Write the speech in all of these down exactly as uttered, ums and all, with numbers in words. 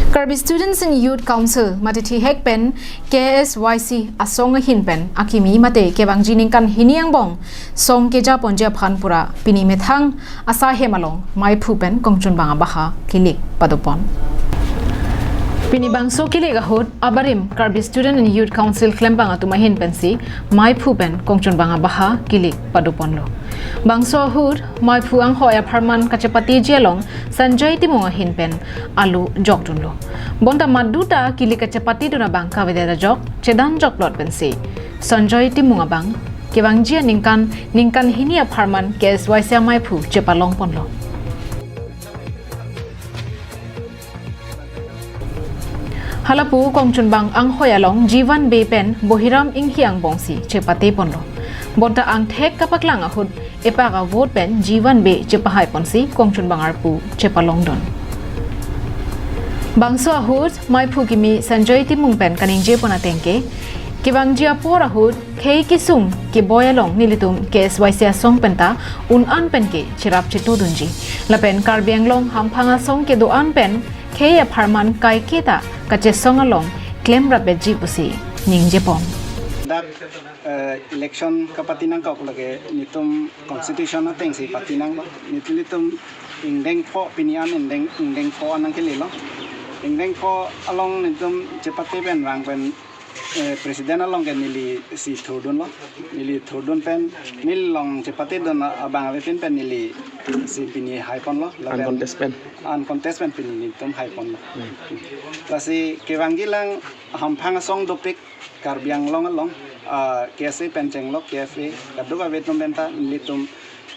Karbi Students and Youth Council mate thihek pen K S Y C asong ahin pen akimi mate kevangji ningkan hini angbong song kejaponji aphan pura pini methang asai hem along maiphu pen kongchunbang abaha kilik padopon. Pini bangso kilik ahut abarim Karbi Student and Youth Council klembang atum ahin pensi maiphu pen kongchunbang abaha kilik padoponlo. Bangso ahut maiphu anghoi apharman kachepateji along Sanjoy Timung ahin pen alu jokdunlo. Bonta maduta kilik kachepatedun abang kavedet ajok chedan jokplot pensi Sanjoy Timung abang kevangji aningkan ningkan hini apharman K S Y C amaiphu chepalongponlo. Halapu kongchunbang anghoi along Jivan Bey pen Bohiram Inghi angbongsi chepateponlo. Bonta angthek kapaklang ahut epak avote pen Jivan Bey chepahaiponsi kongchunbang arpu chepalongdun. Bangso ahut maiphu kimi Sanjoy Timung pen kaningjepon ateng ke, kevangji apor ahut khei kesung keboi along nelitum K S Y C asong penta un-an pen ke cherap chetudunji. Lapen Karbi Anglong hamphang asong kedo-an pen khei apharman kaiketa kachesong along klemrapetji pusi ningjepon. Dak, eh, election kapati nangkok lake nelitum constitution atengsi pati nanglo. Nelitum ingdeng pho pini an ingdeng, ingdeng pho an nangkelelo. Ingdeng pho along nelitum chepate pen vang pen, eh, president along ke nelisi thurdunlo. Neli thurdun pen neli along chepatedun abang avepin pen nelisi pini haiponlo. Lapen uncontest pen. Uncontest pen pini nelitum haiponlo. Hmm. Lasi kevangji lang hamphang asong dopik Karbi Anglong along, ah, K S A pen chenglok K F A kadokave atum penta nelitum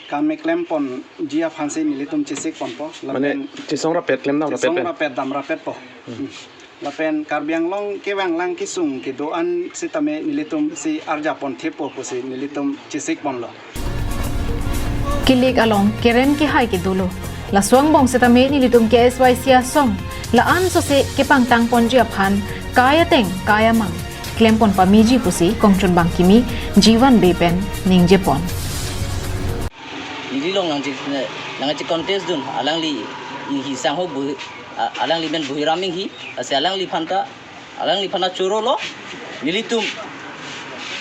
kam klemponji aphansi nelitum chesikponpo. Mane lapen chesong rapet, klem dam rapet chesong pen. Rapet dam rapetpo. Hmm. Hmm. Lapen Karbi Anglong kevang lang kesung kedo-an sitame nelitumsi arjapon thepo pusi nelitum chesikponlo. Kilik along kerem kehai kedolo. Laso angbong sitame nelitum K S Y C asong la-an sose kepangtangponji aphan kai ateng kai amang klempon pameji pusi kongchunbang kimi Jivan Bey pen ningjepon. Neli along nangche, nangche contest dun, alangli Inghi sangho Bohi-, a-, alangli men Bohiram Inghi, lasi alangliphan ta, alangliphan ta chorolo, nelitum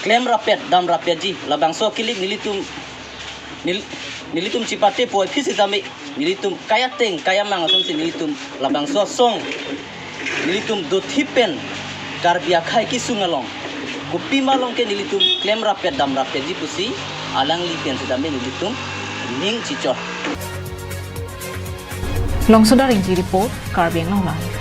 klemrapet damrapetji, labangso kilik nelitum, nel-, nelitum chepate poi aphi sitame, nelitum kai ateng kai amang asonsi nelitum labangso asong nelitum dothip pen Karbi akhei kesung along, kopima along ke nelitum klemrapet damrapetji pusi alangli pen sitame nelitum ning chichot. Longsodar Ingti report, Karbi Anglong Live.